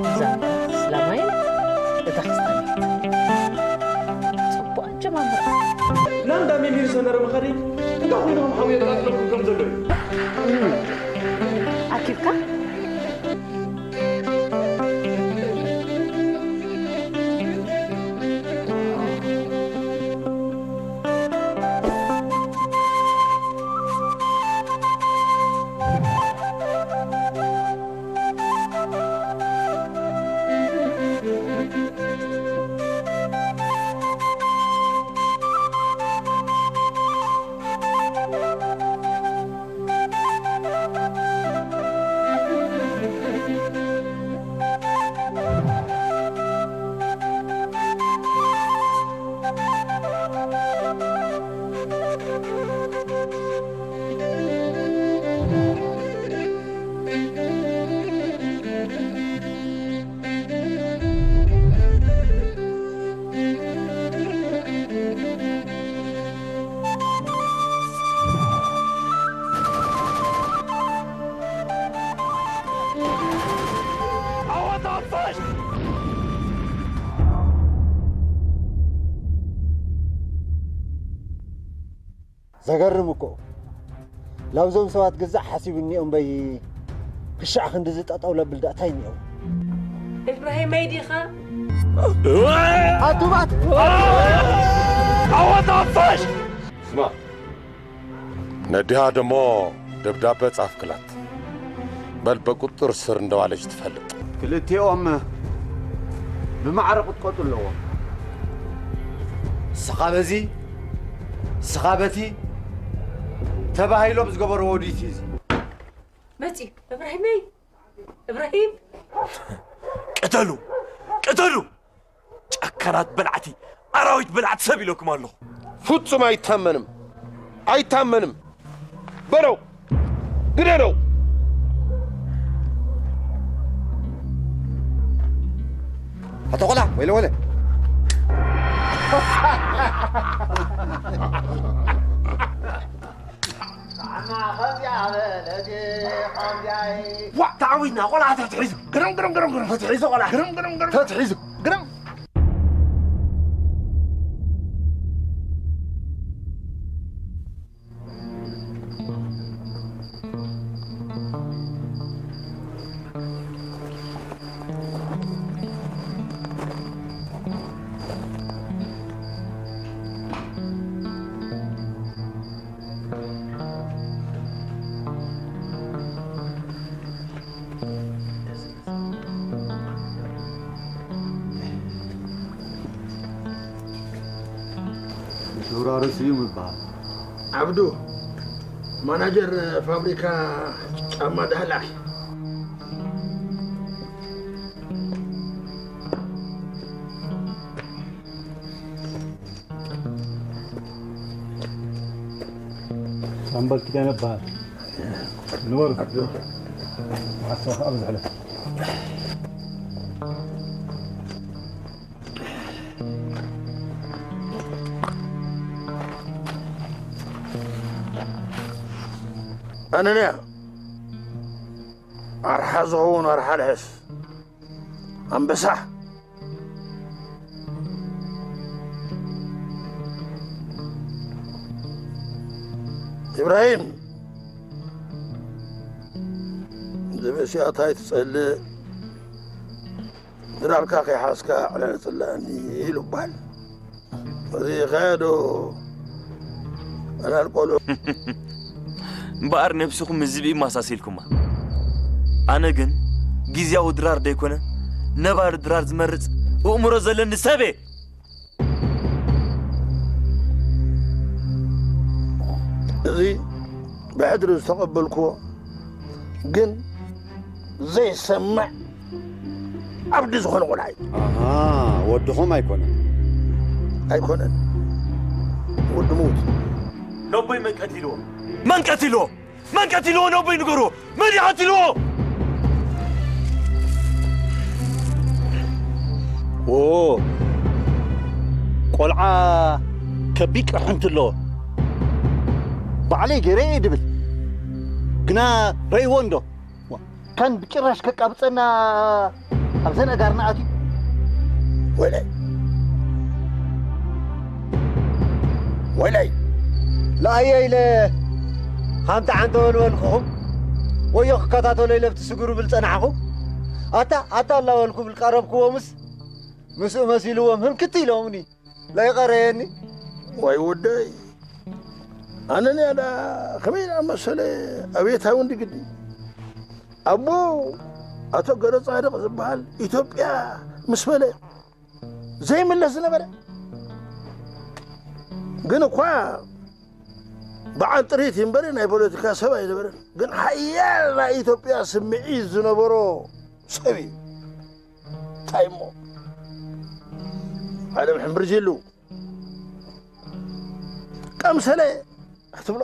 እዛ ስላማይ እታ ክስታን ጽቡቕ ኣጀማምራ። ናንዳ ሚሚር ሰነረ መኸሪ እንታይ ኮይኖም ሓውየ ቃትለኩም ከም ዘሎ እዩ። ኣኪብካ ዘገርም እኮ። ላብዞም ሰባት ግዛዕ ሓሲቡ እኒኦ እምበይ፣ ክሻዕ ክንድዚ ጠጠው ለብል ዳእታይ እኒኦ። እብራሂመይ ዲኻ? ኣቱባት! ስማ፣ ነዲኻ ደሞ ደብዳበ ጻፍክላት። በል በቁጥጥር ስር እንደዋለች ትፈልጥ። ክልቲኦም ብማዕረ ክትቀጡ ኣለዎም። ንስኻ በዚ ንስኻ በቲ ተባሂሎም ዝገበርዎ ድዩ እዚ? መጺ እብራሂመይ እብራሂም ቅተሉ! ቅተሉ! ጨካናት በላዕቲ ኣራዊት በላዕቲ ሰብ ኢለኩም ኣለኹ። ፍጹም ኣይታመንም ኣይታመንም በለው ግደለው። ኣቶ ቆላ ወይለ ወለ ዋ ተዓዊትና ቆልዓ ተትሒዙ ግርም ግርም ግርም ግርም ተትሒዙ ቆልዓ ግርም ግርም ግርም ተትሒዙ ግርም ፊተውራሪ ስዩም ይበሃል። ዓብዱ ማናጀር ፋብሪካ ጫማ ዳህላክ። ሳምበል ኪዳነ እበሃል። ንበሩ። መዓልቲ ከኣ ብዝሕለፍ። ኣነንያ ኣርሓ ዝኸውን ኣርሓ ልሕስ ኣንበሳ ኢብራሂም ዝብእስያ ታይ ትጸልእ ድራርካ ከይሓዝካ ዕለ ንጽላእኒ ኢሉ እባል ርኢኻዮ ዶ ኣላል ቆልዑ እምበኣር ነብስኹም ምስ ዝብኢ ማሳሲልኩማ ኣነ ግን ግዝያዊ ድራር ደይኮነ ነባሪ ድራር ዝመርጽ እእምሮ ዘለኒ ሰብ እየ እዚ ብሕድሪ ዝተቐበልክዎ ግን ዘይሰምዕ ዓብዲ ዝኾነ ቆልዓ እዩ። ኣሃ ወድኹም ኣይኮነን። ኣይኮነን ወዲ ምዉት። ነቦይ መን ቀቲልዎ? መን ቀቲልዎ? መን ቀቲልዎ ነቦይ ንገርዎ? መን እዩ ቀቲልዎ? ዎ ቆልዓ ከቢድ ቅርሕንቲ ኣለዎ። ባዕለይ ገይረ እየ ድብል። ግና ረእይዎ እንዶ። ዋ፣ ካን ብጭራሽ ከቃብጸና ኣብ ዘነጋርና ኣትዩ። ወይለይ። ወይለይ። ለኣየ ኢለ ሓንቲ ዓንተ ወልወልኩኹም። ወዮ ክከታተሎ ኢለ ኣብቲ ስግሩ ብል ጸናሕኹ። ኣታ፣ ኣታ ኣላወልኩ ብል ቀረብክዎምስ፣ ምስኡ መሲልዎም ህንክት ኢሎምኒ። ለይቐረየኒ። ወይ ወደይ። ኣነ ንያዳ ከመይ ዝኣመሰለ ኣብየታዊ እንዲ ግዲ። ኣቦ ኣቶ ገረጻድቕ ዝበሃል ኢትዮጵያ ምስ በለ ዘይምለስ ዝነበረ። ግን እኳ በዓል ጥሪት እምበር ናይ ፖለቲካ ሰብ ኣይነበረን። ግን ሓያል ናይ ኢትዮጵያ ስምዒት ዝነበሮ ሰብ እዩ። እንታይ እሞ? ዓለም ሕምብርጅሉ ቀምሰለ ክትብሎ፣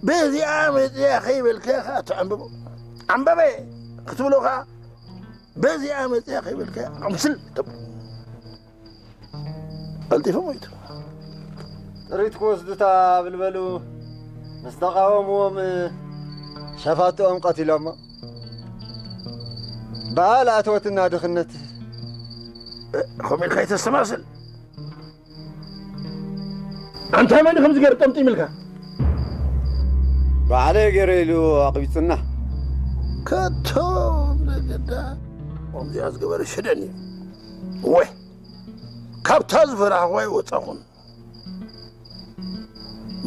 በዚኣ መጽያ ከይበልካ ኢኻ ትዕንብቦ። ዓንበበ ክትብሎ ኸኣ፣ በዚኣ መጽያ ከይበልካ ኣምስል ተብሎ። ቀልጢፉ ሞይቱ። ጥሪት ክወስዱታ ብልበሉ ምስ ተቓወምዎም ሸፋትኦም ቀቲሎሞ። ብኣ ለኣተወትና ድኽነት። እ፣ ከምኡ ኢልካ ኣይተስተማስል። ኣንታ መን ከምዚ ገይሩ ጠምጢምልካ? ባዕለይ ገይረ ኢሉ ኣቕቢጽና። ከቶ ነገዳ ከምዚኣ ዝገበረ ሽደን እዩ። ወይ ካብታ ዝፈራሕኹ ኣይወጻኹን።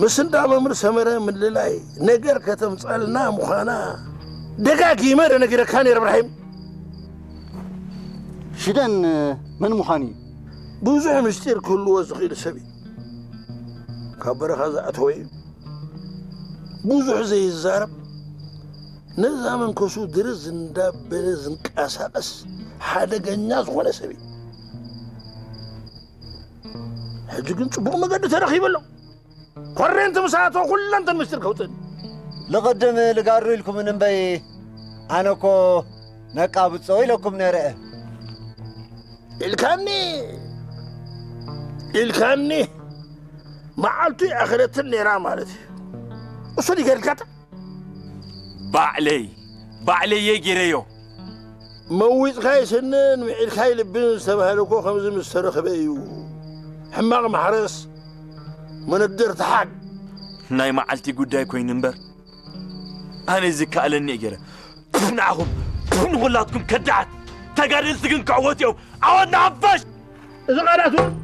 ምስ እንዳ መምህር ሰመረ ምልላይ ነገር ከተምጻልና ምዃና ደጋጊመ ዶ ነጊረካ ነይረ እብራሂም? ሽደን መን ምዃኑ እዩ? ብዙሕ ምስጢር ክህልዎ ዝኽእል ሰብ እዩ። ካብ በረኻ ዝኣተወ እዩ። ብዙሕ ዘይዛረብ፣ ነዛ መንከሱ ድርዝ እንዳበለ ዝንቀሳቐስ ሓደገኛ ዝኾነ ሰብ እዩ። ሕጂ ግን ጽቡቕ መገዲ ተረኺቡ ኣሎ። ኮሬንቲ ምስ ኣተወ ኩለንተን ምስጢር ከውጽእን። ልቕድም ልጋሩ ኢልኩምን እምበይ፣ ኣነ እኮ ነቃብጾ ኢለኩም ነይረ። ኢልካኒ፣ ኢልካኒ፣ መዓልቱ ይኣኸለትን ነይራ ማለት እዩ። እሱ ድዩ ገይርልካታ? ባዕለይ፣ ባዕለይ እየ ገይረዮ። መዊጽካይ ስንን ምዒድካይ ልብን ዝተባህለ እኮ ከምዚ ምስ ተረኽበ እዩ። ሕማቕ ማሕረስ፣ መነደር ተሓግ። ናይ መዓልቲ ጉዳይ ኮይኑ እምበር፣ ኣነ ዝከኣለኒ እየ ገይረ። ፕፍ ንዓኹም፣ ፕፍ ንኹላትኩም ከዳዓት። ተጋደልቲ ግን ክዕወቱ እዮም። ዓወት ንሓፋሽ! እዚ ቃላት እውን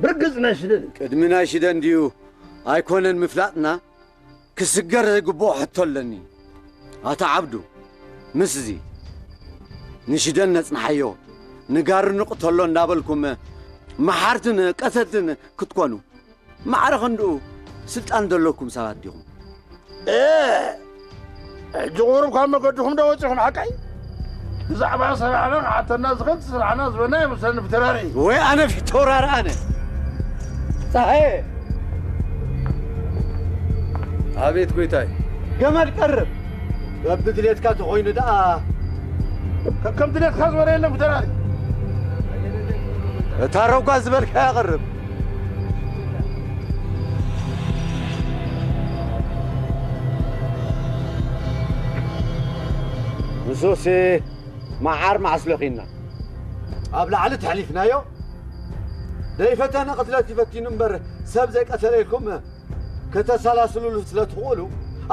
ብርግጽ ናይ ሽደን እዩ። ቅድሚ ናይ ሽደን ድዩ ኣይኮነን ምፍላጥና? ክስገር ዘይግብኦ ሕቶ ኣለኒ። ኣታ ዓብዱ፣ ምስዚ ንሽደን ነጽንሓዮ፣ ንጋሪ ንቕተሎ እንዳበልኩም መሓርትን ቀተልትን ክትኮኑ፣ ማዕረ ክንድኡ ስልጣን ዘለኩም ሰባት ዲኹም? እ፣ ሕጂ ቁሩብ ካብ መገድኹም ዶ ወጺኹም ሓቀይ? ብዛዕባ ስራሕና ክሓተና ዝኽእል ስራሕና ዝበና ይመስለኒ ብተራሪ። ወይ ኣነ ፊተውራሪ ኣነ። ጸሃየ። ኣቤት ጎይታይ። ገመድ ቀርብ። በብድሌትካ ተኾይኑ ደኣ። ከከም ድሌትካ ዝበለ የለን ብተራሪ። እታ ረጓ ዝበልካያ ቀርብ። ንሱሲ መዓር መዓስ ለኺና። ኣብ ላዕሊ ተሕሊፍናዮ። ደይፈተነ ቅትለት ይፈቲኑ እምበር ሰብ ዘይቀተለ ኢልኩም ከተሰላስሉሉ ስለ ትኽእሉ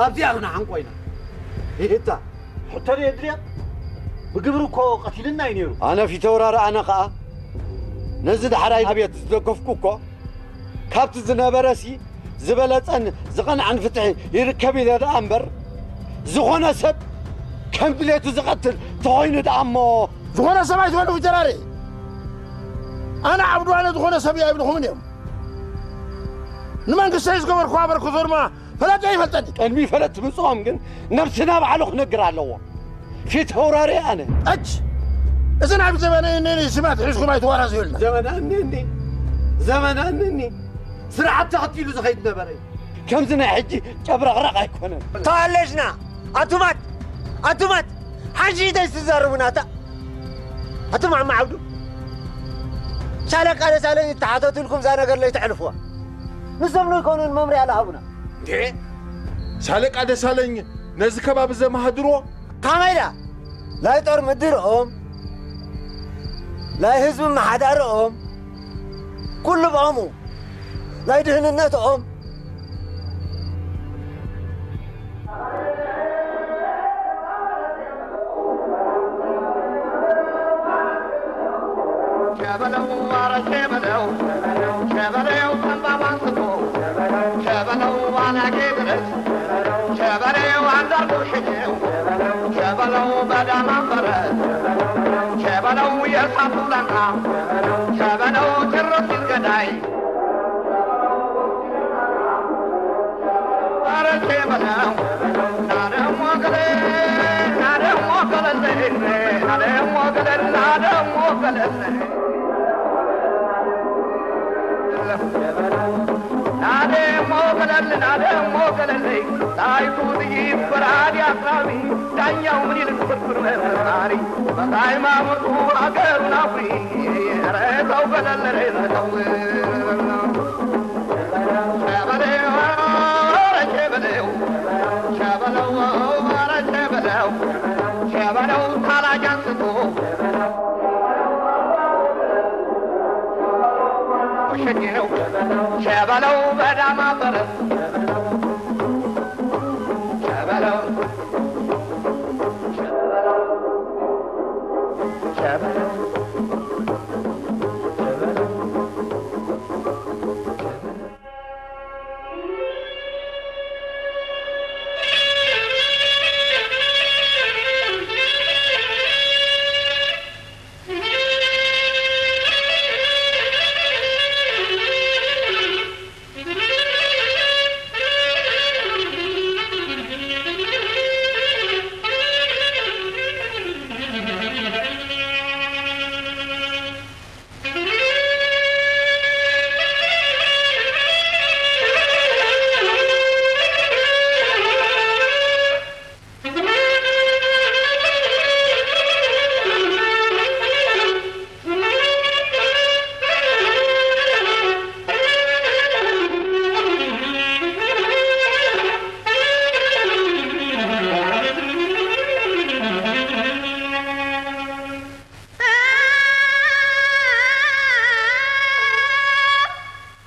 ኣብዚኣ ኢና ሓንቆይና። ይህታ። ሕቶ ድየ ድልያ? ብግብሪ እኮ ቀቲልና እዩ ነይሩ። ኣነ ፊተውራሪ ኣነ ኸኣ ነዚ ዳሕራይ ኣብየት ዝደገፍኩ እኮ ካብቲ ዝነበረሲ ዝበለጸን ዝቐንዐን ፍትሒ ይርከብ ኢለ ደኣ እምበር፣ ዝኾነ ሰብ ከም ድሌቱ ዝቐትል ተኾይኑ ደኣ እሞ። ዝኾነ ሰብ ኣይትበሉ ፊተራሪ። ኣነ ዓብዱ ኣነ ዝኾነ ሰብ እዩ ኣይብልኹምን እዮም። ንመንግስተይ ዝገበርኩ ኣበርክቶ ድማ ፈለጥ ኣይፈልጠኒ። ቅድሚ ፈለጥ ምጽኦም ግን ነብስና ባዕሉ ክነግር ኣለዎ። ፊት ኣውራሪ ኣነ። እች፣ እዚ ናብ ዘመነ እኒ ስማት ሒዝኩም ኣይትዋራዘዩልና። ዘመነ እኒ እኒ፣ ዘመነ እኒ እኒ። ስርዓት ተኸቲሉ ዝኸይድ ነበረ እዩ። ከምዚ ናይ ሕጂ ጨብረቕረቕ ኣይኮነን። ተዋለሽና፣ ኣቱማት፣ ኣቱማት፣ ሓንሺ ኢደይ ትዛረቡና እታ። ኣቱም ዓማ ዓብዱ፣ ሻለቃ ደሳለኝ እተሓተቱልኩም እዛ ነገር ለይተሕልፉዋ። ንሶም ለይኮኑን መምርያ ለሃቡና። እንዴ? ሻለቃ ደሳለኝ ነዚ ከባቢ ዘማህድርዎ? ካመይዳ? ናይ ጦር ምድርኦም፣ ናይ ህዝቢ መሓዳርኦም፣ ኩሉ ብኦምኡ፣ ናይ ድህንነትኦም። ሸበለው፣ ኧረ ሸበለው፣ ሸበለው ተንባባን ስቶ፣ ሸበለው ዋና ጌትነት፣ ሸበለው አንዳርጎ ሸኘው፣ ሸበለው በዳማ ፈረስ፣ ሸበለው የእሳቱ ላንቃ፣ ሸበለው ጭሮ ሲል ገዳይ። ኧረ ቼ በለው፣ ና ደሞ ገለ፣ ና ደሞ ገለለ፣ ና ደሞ ገለለ፣ ና ደሞ ገለለ። ና ደሞ ገለለ፣ ና ደሞ ገለለ። ጣይቱ ጥይት በራሪ አቅራቢ፣ ዳኛው ምኒልክ ፍርፍር መርማሪ። በሃይማኖቱ ሀገሩን አኩሪ፣ ኧረ ተው ገለለ፣ ኧረ ተው። ሸበለው፣ ኧረ ሸበለው፣ ሸበለው፣ ኧረ ሸበለው፣ ሸበለው ታላጅ አንስቶ ሸኘው፣ ሸበለው በዳማ ፈረስ፣ ሸበለው፣ ሸበለው፣ ሸበለው።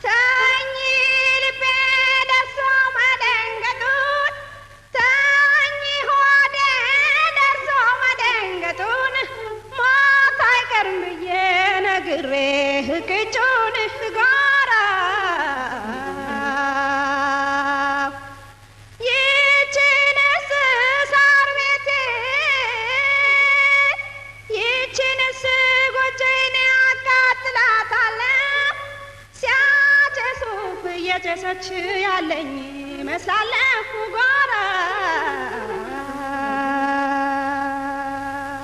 ተወኝ ልቤ ደርሶ መደንገጡን፣ ተወኝ ሆዴ ደርሶ መደንገጡን፣ ሞት አይቀርም ብዬ ነግሬህ ቅጩን ጎራ። ይቺንስ ሳር ቤቴ፣ ይቺንስ ጎጆዬን አቃጥላታለሁ። ሲያጨሱ እየጨሰች ያለኝ መስላለሁ ጎራ።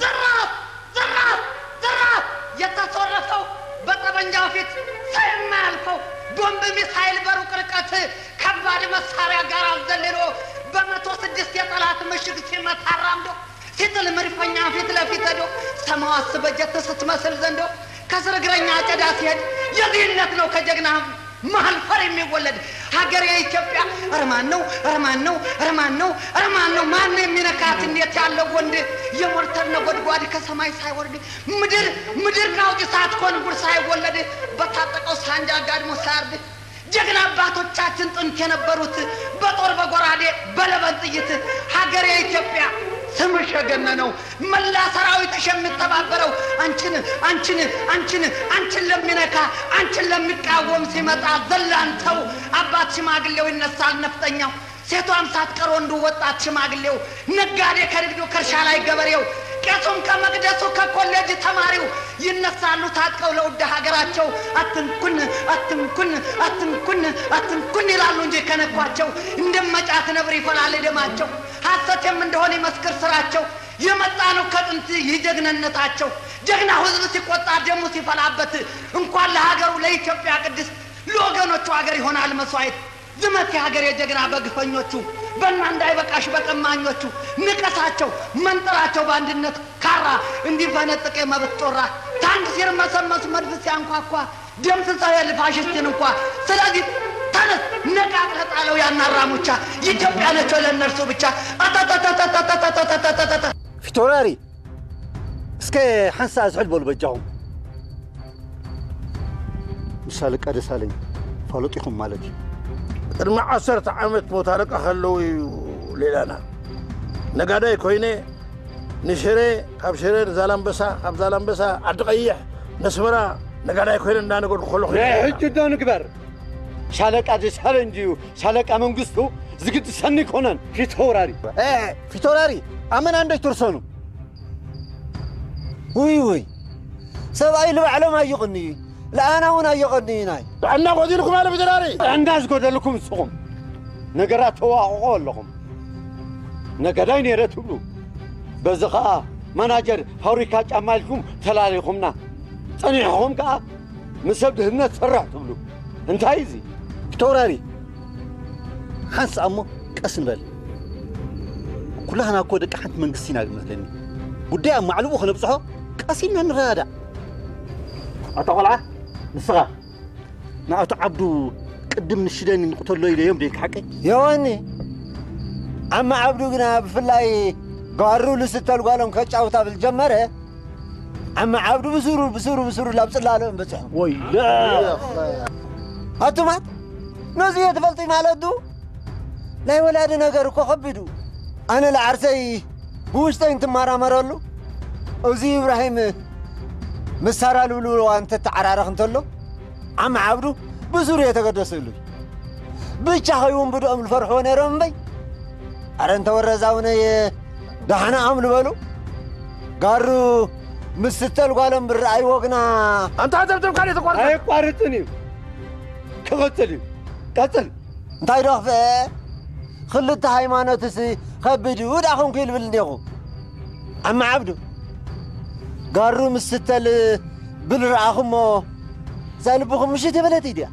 ዘራፍ! ዘራፍ! ዘራፍ! የተሰለፈው በጠመንጃው ፊት ሰው የማያልፈው ቦምብ ሚሳይል በሩቅ ርቀት ከባድ መሳሪያ ጋር አዘልሎ በመቶ ስድስት የጠላት ምሽግ ሲመታ አራምዶ ሲጥል መድፈኛ ፊት ለፊት ሄዶ ሰማዋ ስበጀት ስትመስል ዘንዶ ከስር እግረኛ አጨዳ ሲሄድ የዚህነት ነው ከጀግና መሀል ፈር የሚወለድ። ሀገሬ ኢትዮጵያ ኧረ ማን ነው? ኧረ ማን ነው? ኧረ ማን ነው? ኧረ ማን ነው? ማን ነው የሚነካት? እንዴት ያለው ወንድ የሞርተር ነጎድጓድ ከሰማይ ሳይወርድ ምድር ምድር ናውጭ ሳትኮን ጉድ ሳይወለድ በታጠቀው ሳንጃ ጋድሞ ሳያርድ ጀግና አባቶቻችን ጥንት የነበሩት በጦር በጎራዴ በለበን ጥይት ሀገሬ ኢትዮጵያ ስምሽ የገነነው መላ ሰራዊትሽ የሚተባበረው አንቺን አንቺን አንቺን አንቺን ለሚነካ አንቺን ለሚቃወም ሲመጣ ዘላንተው አባት ሽማግሌው ይነሳል ነፍጠኛው። ሴቷም ሳትቀር ወንዱ ወጣት ሽማግሌው ነጋዴ ከንግዱ ከእርሻ ላይ ገበሬው ቄሱም ከመቅደሱ ከኮሌጅ ተማሪው ይነሳሉ ታጥቀው ለውድ ሀገራቸው። አትንኩን አትንኩን አትንኩን አትንኩን ይላሉ እንጂ ከነኳቸው እንደመጫት ነብር ይፈላል ደማቸው። ሐሰትም እንደሆነ ይመስክር ስራቸው። የመጣ ነው ከጥንት ይህ ጀግንነታቸው። ጀግናው ህዝብ ሲቆጣ ደሙ ሲፈላበት እንኳን ለሀገሩ ለኢትዮጵያ ቅድስት ለወገኖቹ ሀገር ይሆናል መስዋዕት። ዝመት የሀገሬ ጀግና በግፈኞቹ በእና እንዳይበቃሽ በቀማኞቹ ንቀሳቸው መንጥራቸው በአንድነት ካራ እንዲፈነጥቅ የመብት ጦራ ታንክ ሲርመሰመስ መድፍ ሲያንኳኳ ደምስሰው የለ ፋሽስትን እንኳ። ስለዚህ ነቃቅለ ጣለውያን ናራሙቻ ኢትዮጵያ ነች ለእነርሱ ብቻ። አታታታታታታታታታታታ። ፊት ወራሪ፣ እስከ ሓንሳ ዝሕል በሉ በጃኹም። ምስ ሻለቃ ደሳለኝ ፋለጡ ኢኹም ማለት እዩ። ቅድሚ ዓሰርተ ዓመት ሞት ኣለቃ ከለዉ እዩ ሌላና። ነጋዳይ ኮይነ ንሽረ፣ ካብ ሽረ ንዛላምበሳ፣ ካብ ዛላምበሳ ዓዲ ቀይሕ፣ ነስመራ ነጋዳይ ኮይነ እንዳነገድኩ ከለኹ ናይ ሕጂ ዶ ንግበር? ሻለቃ ደሳለኝ እንድዩ፣ ሻለቃ መንግስቱ ዝግድሰኒ ኣይኮነን። ፊት ወራሪ። ኤ፣ ፊት ወራሪ፣ ኣመና እንዶ ይትርሰኑ። ውይ፣ ውይ፣ ሰብኣይ ልባዕሎም ኣይቕንዩ፣ ለኣና እውን ኣይቕንዩናይ። ጥዕና ጎዲልኩም ኣለ ፊት ወራሪ። ጥዕና ዝጎደልኩም ንስኹም። ነገራት ተዋቕቑ ኣለኹም። ነጋዳይ ነይረ ትብሉ። በዚ ኸኣ ማናጀር ፋብሪካ ጫማ ኢልኩም ተላሊኹምና። ጸኒሕኹም ከኣ ምስ ሰብ ድህነት ሰርሕ ትብሉ። እንታይ እዚ? ፊት ወራሪ፣ ሓንሳእ እሞ ቀስ ንበል። ኩላህና እኮ ደቂ ሓንቲ መንግስቲ ኢና ዝመስለኒ። ጉዳይ ኣብ ማዕልቡ ከነብጽሖ ቀስ ኢልና ንረዳዳእ። ኣታ ቆልዓ፣ ንስኻ ንኣቶ ዓብዱ ቅድም ንሽደን ንቁተሎ ኢለዮም ደልካ ሓቀይ? የወኒ፣ ዓሚ ዓብዱ ግና ብፍላይ ጋሩ ልስተል ጓሎም ከጫውታ ብልጀመረ፣ ዓሚ ዓብዱ ብስሩ፣ ብስሩ፣ ብስሩ ላብ ጽላሎ እዮም በጺሖም። ወይለ! ኣቱማት፣ ነዚ እየ ትፈልጡ ማለት ዱ? ናይ ወላዲ ነገር እኮ ከቢዱ። ኣነ ለዓርሰይ ብውሽጠይ እንትመራመረሉ፣ እዚ ኢብራሂም ምስ ሳራ ልብልዋ እንተተዓራረኽ እንተሎ፣ ዓሚ ዓብዱ ብስሩ እየ ተገደሰሉ። ብቻ ኸይውን ብድኦም ዝፈርሕዎ ነይሮም እምበይ። ኣረ እንተ ወረዛውነየ ዳሕና ኣም ዝበሉ ጋሩ ምስ ስተል ጓሎም ብረኣይዎ ግና ኣንታ ተብተብ ካልእ ተቋርጠ። ኣየቋርጽን እዩ። ክቕጽል እዩ። ቀጽል። እንታይ ዶ ክፍአ? ክልተ ሃይማኖትስ ከቢድ እዩ ደኣ ኾንኩ ይልብል እንዲኹ። ዓሚ ዓብዱ፣ ጋሩ ምስ ስተል ብል ረኣኹሞ፣ እዛ ልብኹም ምሽት የበለት ድያ?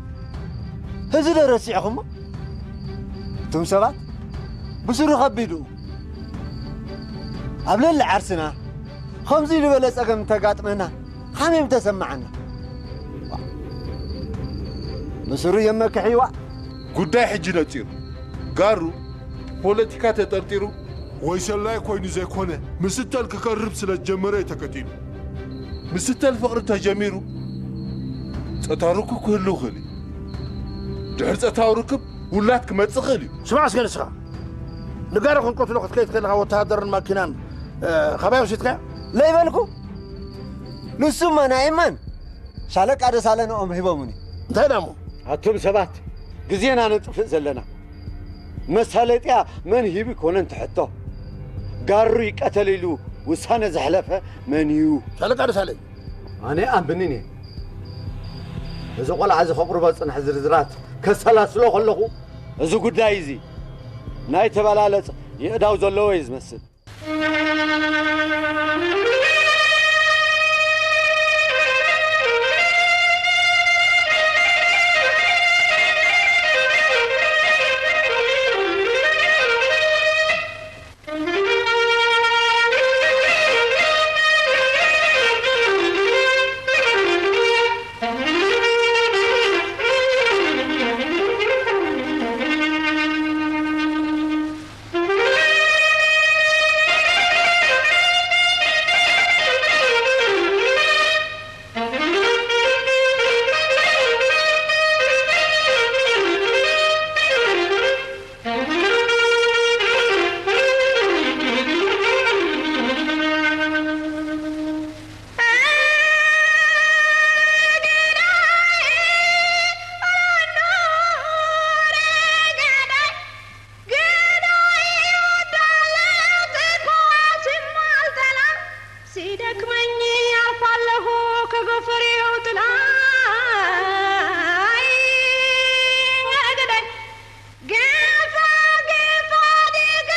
ህዚ ዶ ረሲዕኹሞ? እቱም ሰባት፣ ብስሩ ከቢዱ። ኣብ ልዕሊ ዓርስና፣ ኸምዚ ዝበለ ጸገም እንተጋጥመና፣ ኻመይ ምተሰማዓና? ብስሩ እዮም መክሕይዋ። ጉዳይ ሕጂ ነጺሩ። ጋሩ፣ ፖለቲካ ተጠርጢሩ። ወይ ሰላይ ኮይኑ ዘይኮነ፣ ምስ ስተል ክቀርብ ስለ ዝጀመረ እዩ ተቀቲሉ። ምስ ስተል ፍቕሪ ተጀሚሩ፣ ጾታዊ ርክብ ክህሉ ይኽእል እዩ። ድሕሪ ጾታዊ ርክብ፣ ውላድ ክመጽእ ይኽእል እዩ። ስማዕ እስከ ንስኻ፣ ንጋሩ ክንቀትሎ ክትከይድ ከለኻ ወተሃደርን ማኪናን፣ እ፣ ካባይ ወሲድካዮ? ለይበልኩ? ንሱማ ናይ እማን ሻለቃ ደሳለንኦም ሂቦሙኒ። እንታይ ደኣ እሞ? ኣቱም ሰባት፣ ግዜና ነጥፍእ ዘለና። መሳለጥያ መን ሂቡ ኣይኮነን እቲ ሕቶ። ጋሩ ይቀተል ኢሉ ውሳነ ዘሕለፈ መን እዩ? ሻለቃ ደሳለኝ። ኣነ ኣምብንን እየ። እዚ ቆልዓ እዚ ከቕርቦ ዝጸንሐ ዝርዝራት ከሰላስሎ ከለኹ፣ እዚ ጉዳይ እዚ ናይ ተበላለጽ የእዳው ዘለዎ እዩ ዝመስል። ሲደክመኝ አልፋለሁ ከጎፈሬው ጥላ። አይ ገዳይ ግፋ ግፋ ድግ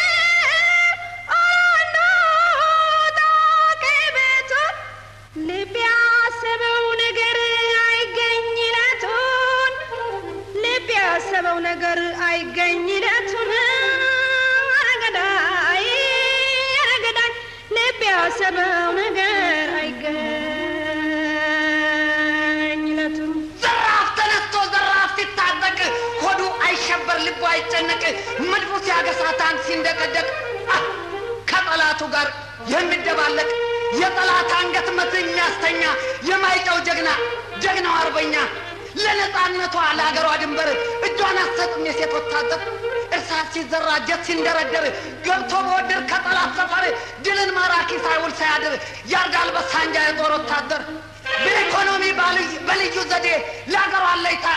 ኦንዶ ጣቂ ቤቱ ልብ ያሰበው ነገር አይገኝለቱን፣ ልብ ያሰበው ነገር አይገኝለቱን። ኧረ ገዳይ፣ ኧረ ገዳይ፣ ልብ ያሰበው ነገር አይገኝለቱን። ዘራፍ ተነስቶ ዘራፍ ሲታጠቅ ሆዱ ልቡ አይጨነቅ፣ መድፉ ሲያገሳ ታንክ ሲንደቀደቅ፣ አህ፣ ከጠላቱ ጋር የሚደባለቅ፣ የጠላት አንገት መትን የሚያስተኛ የማይጨው ጀግና፣ ጀግናው አርበኛ፣ ለነጻነቷ ለሀገሯ ድንበር እጇን አትሰጥም የሴት ወታደር። እርሳስ ሲዘራ ጀት ሲንደረደር፣ ገብቶ በወድር ከጠላት ሰፈር፣ ድልን ማራኪ ሳይውል ሳያድር ያርዳል በሳንጃ የጦር ወታደር። በኢኮኖሚ ባልይ-፣ በልዩ ዘዴ ለሀገሯ አለይታ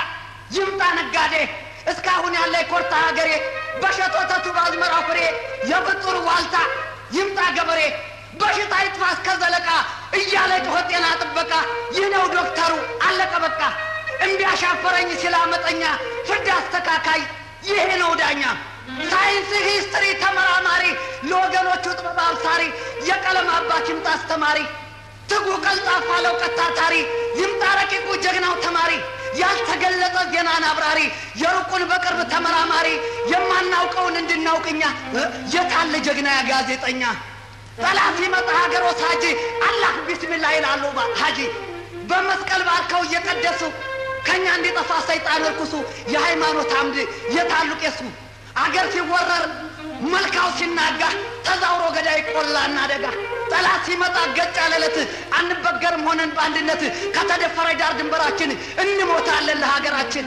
ይምጣ ነጋዴ። እስካሁን ያለ ኮርታ ሀገሬ፣ በሸት ወተቱ በአዝመራ ፍሬ የፍጡር ዋልታ ይምጣ ገበሬ። በሽታ ይጥፋ እስከ ዘለቃ እያለ ጮኸ ጤና ጥበቃ። ይህ ነው ዶክተሩ አለቀ በቃ። እምቢ አሻፈረኝ ሲል አመፀኛ ፍርድ አስተካካይ ይሄ ነው ዳኛ። ሳይንስ ሂስትሪ ተመራማሪ፣ ለወገኖቹ ጥበብ አብሳሪ፣ የቀለም አባት ይምጣ አስተማሪ። ትጉ ቀልጣፋ ለእውቀት ታታሪ ይምጣ ረቂቁ ጀግናው ተማሪ። ያልተገለጸ ዜናን አብራሪ፣ የሩቁን በቅርብ ተመራማሪ፣ የማናውቀውን እንድናውቅ እኛ። የታለ ጀግና ያ ጋዜጠኛ? ጠላት ሲመጣ ሀገር ወሳጅ አላህ ቢስሚላህ ይላሉ ባ-፣ ሀጂ። በመስቀል ባርከው እየቀደሱ ከኛ እንዲጠፋ ሰይጣን እርኩሱ የሃይማኖት አምድ የታሉ ቄሱ? አገር ሲወረር መልካው ሲናጋ ተዛውሮ ገዳይ ቆላና ደጋ። ጠላት ሲመጣ ገጭ ያለ ዕለት አንበገርም ሆነን በአንድነት ከተደፈረ ዳር ድንበራችን እንሞታለን ለሀገራችን።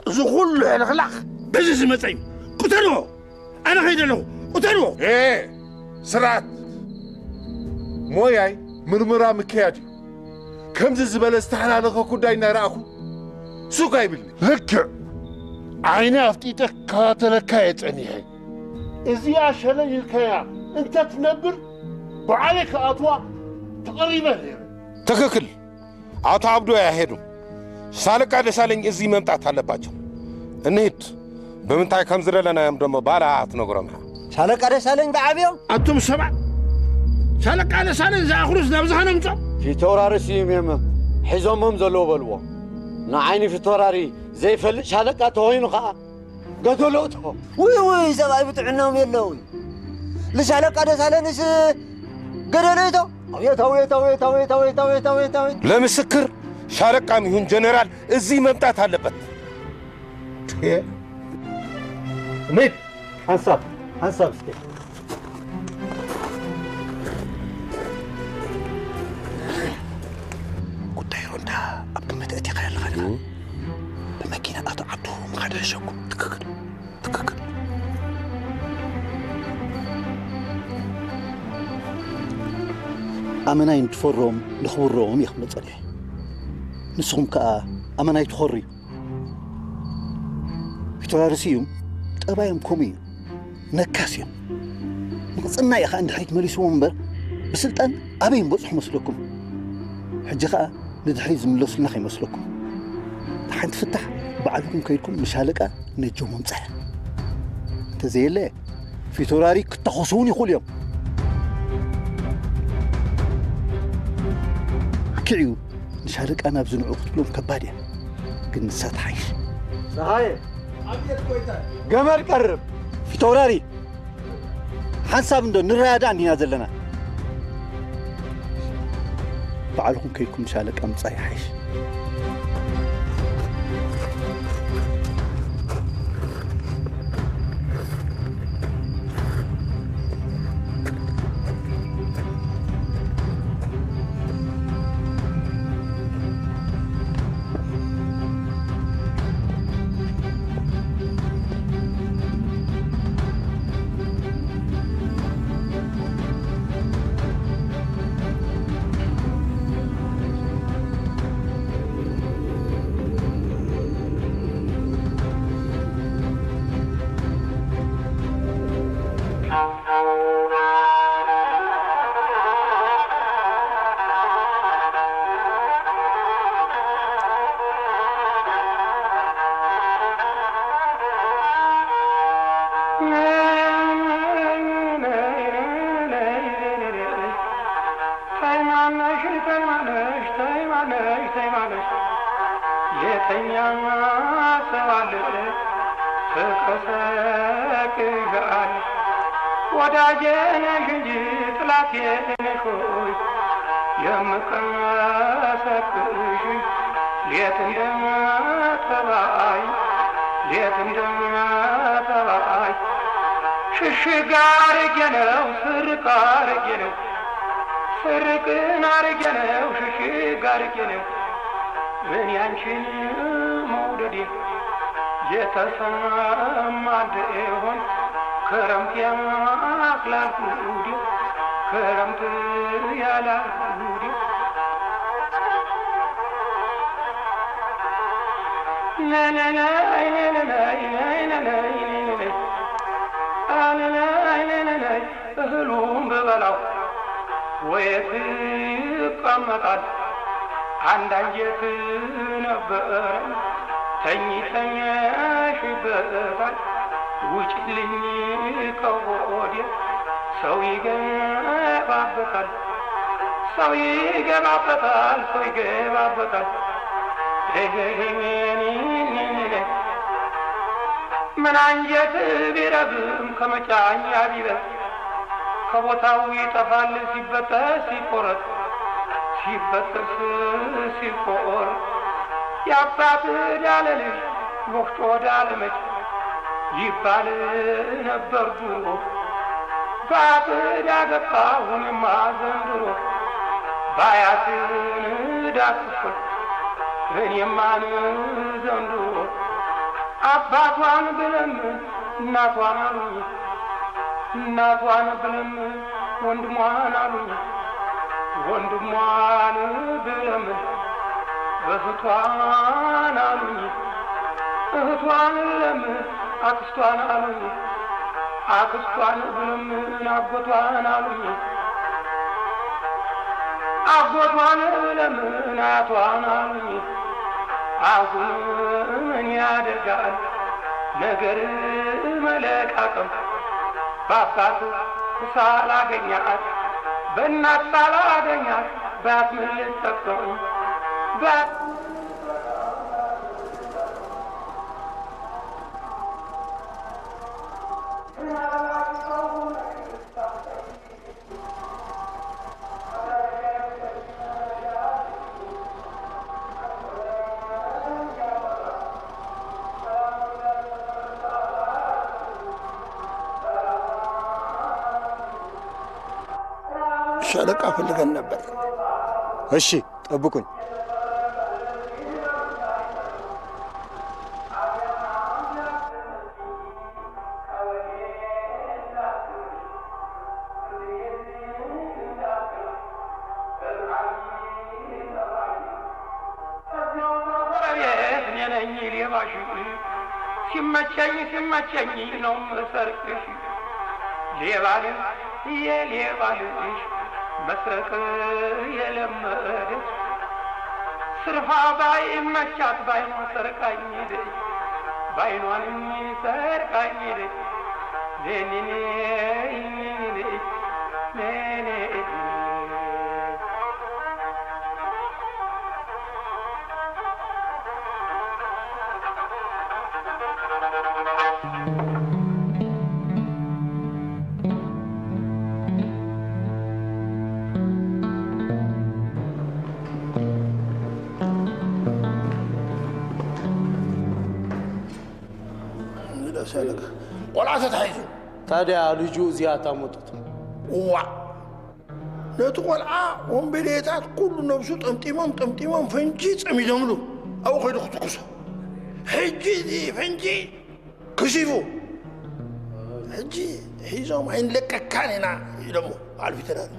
እዚ ኩሉ ሕልኽላኽ በዚ ዝመጸ እዩ። ቅተልዎ! ኣነ ኸይደ ኣለኹ። ቅተልዎ! ኤ፣ ስርዓት! ሞያይ ምርመራ ምክያድ እዩ። ከምዚ ዝበለ ዝተሓላለኸ ጉዳይ እናረኣኹ ሱቕ ኣይብልኒ። ልክዕ ዓይነ ኣፍጢጠ ክከታተለካ እየ ጸኒሐ። እዚኣ ሸለል ኢልካያ እንተ ትነብር ባዕለይ ክኣትዋ ተቐሪበ ነይረ። ትኽክል። ኣቶ ዓብዱ ኣይሄዱን። ሻለቃ ደሳለኝ እዚህ መምጣት ኣለባቸው። እንሂድ። ብምንታይ ከም ዝደለናዮም ደሞ ባላ ትነግሮም ኢኻ። ሻለቃ ደሳለኝ ብዓብዮም። ኣቱም ሰባት፣ ሻለቃ ደሳለኝ ዝኣኽሉስ ናብዚ ኸነምጾም? ፊተውራሪ ስዩም እዮም ሒዞሞም ዘለዉ በልዎ። ንዓይኒ ፊተውራሪ ዘይፈልጥ ሻለቃ ተኾይኑ ኸኣ ገደሎ እቶ። ውይ ውይ ሰብኣይ ብጥዕናኦም የለውን። ልሻለቃ ደሳለንስ ገደሎ እቶ። ኣቤት ኣቤት ኣቤት ኣቤት ኣቤት ኣቤት ኣቤት ኣቤት። ለምስክር ሻለቃም ይሁን ጀነራል እዚህ መምጣት አለበት። እንዴት? ሓንሳብ ሓንሳብ እስከ ጉዳይ ሮንዳ ኣብ ግምት ኣእቲኻ ኣለኻ ዲኻ? ብመኪና ኣቶ ዓብዱ ምኻድ ሕሸኩም። ትክክል ትክክል። ኣመናይ ንትፈሮም ነኽብሮም እየ ክብሎ ጸኒሐ። ንስኹም ከኣ ኣመናይ ትኾርዩ። ፊተውራሪ ስዩም ጠባዮም ከምኡ እዩ። ነካስ እዮም። ንቕጽና እዩ ኸኣ ንድሕሪት መሊስዎም እምበር ብስልጣን ኣበይ ምበጽሑ መስለኩም? ሕጂ ኸኣ ንድሕሪት ዝምለሱልና ከይመስለኩም። እታ ሓንቲ ፍታሕ ባዕልኹም ከይድኩም ንሻለቃ ነጆም ኣምጽኣ። እንተዘየለ ፊተውራሪ ክተኾሱ እውን ይኽእሉ እዮም። ልክዕ እዩ። ንሻለቃ ናብዚ ንዑ ክትብሎም ከባድ እያ፣ ግን ንሳ ትሓይሽ። ጸሃየ፣ ገመድ ቀርብ። ፊተውራሪ፣ ሓንሳብ እንዶ ንረዳዳእ እንዲና ዘለና። ባዕልኹም ከይድኩም ንሻለቃ ምጻእ ይሓይሽ። ትቀሰቅሻለሽ ወዳጄ ነሽ እንጂ ጥላቴ ነሽ ወይ የምቀሰቅሽ ሌት እንደ ጠባይ ሌት እንደ ጠባይ ሽሽግ አርጌ ነው ስርቅ አርጌ ነው ስርቅን አርጌ ነው ሽሽግ አርጌ ነው ምን ያንቺን መውደዴ የተሰማ እንደሆን ክረምት ያክላል ጉዴ ክረምት ያላል ጉዴ እህሉም ብበላው ወየት ይቀመጣል አንድ አንጀት ነበረ ተኝተኛሽበታል ውጭልኝ ከወዲያ ሰው ይገባበታል ሰው ይገባበታል ሰው ይገባበታል ምን አንጀት ቢረግም ከመጫኛ ቢበል ከቦታው ይጠፋል ሲበጠስ ሲቆረጥ ሲበጠስ ሲቆረጥ የአባት ዕዳ ለልጅ ወፍጮ ዕዳ ለመች ይባል ነበር ድሮ በአብ ዕዳ ገባሁ እኔማ ዘንድሮ ባያትን ዕዳ ክፍል እኔማን ዘንድሮ አባቷን ብለምን እናቷን አሉኝ እናቷን ብለምን ወንድሟን አሉኝ ወንድሟን ብለምን እህቷን አሉኝ እህቷን ብለምን አክስቷን አሉኝ አክስቷን ብለምን አጎቷን አሉኝ አጎቷን ብለምን አያቷን አሉኝ አሁን ምን ያደርጋል ነገር መለቃቀም በአባት ሳላገኛት በእናት ሳላገኛት በአያት ምን ልጠቀም በአያት ሻለቃ ፈልገን ነበር። እሺ፣ ጠብቁኝ። ሲመቸኝ ሲመቸኝ ነው ምሰርቅሽ ሌባ ልጅ የሌባ ልጅ መስረቅ የለመደች ስርፋ ባይመቻት ባይኗ ሰርቃኝ ሄደች ባይኗንም ሰርቃኝ ሄደች ኔኔኔ ኔኔኔ ቆልዓ ተታሒዙ። ታዲያ ልጁ እዚኣ ታመጡት? እዋ ነቲ ቆልዓ ወንበዴታት ኩሉ ነብሱ ጠምጢሞም ጠምጢሞም ፈንጂ ጸሚዶምሉ ኣብኡ ከይዱ ክትኩሶ። ሕጂ እዚ ፈንጂ ክሲፉ ሕጂ ሒዞም ኣይንለቀካን ኢና ኢሎሞ በዓል ፊተራሪ።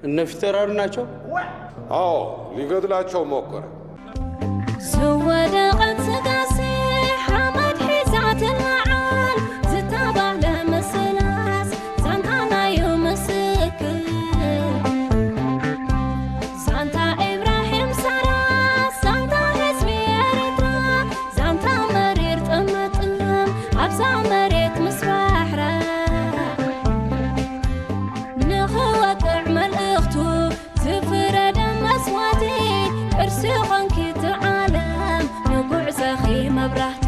እነ ፊተራሪ ናቸው። አዎ ሊገድላቸው ሞከረ። ዝወደቐት ስጋሴ ሓመድ ሒዛ ትለዓል ዝተባህለ ምስላስ ዛንታ ናዩ ምስክር ዛንታ ኢብራሂም ሳራ ዛንታ ህዝቢ ኤርትራ ዛንታ መሪር ጥምጥም ኣብዛ መሬት ምስ ባሕራ ንኽወቅዕ መልእኽቱ ዝፍረደ መስዋእቲ ቅርሲ ኾንኪ ትዓለም ንጉዕዘኺ መብራህቲ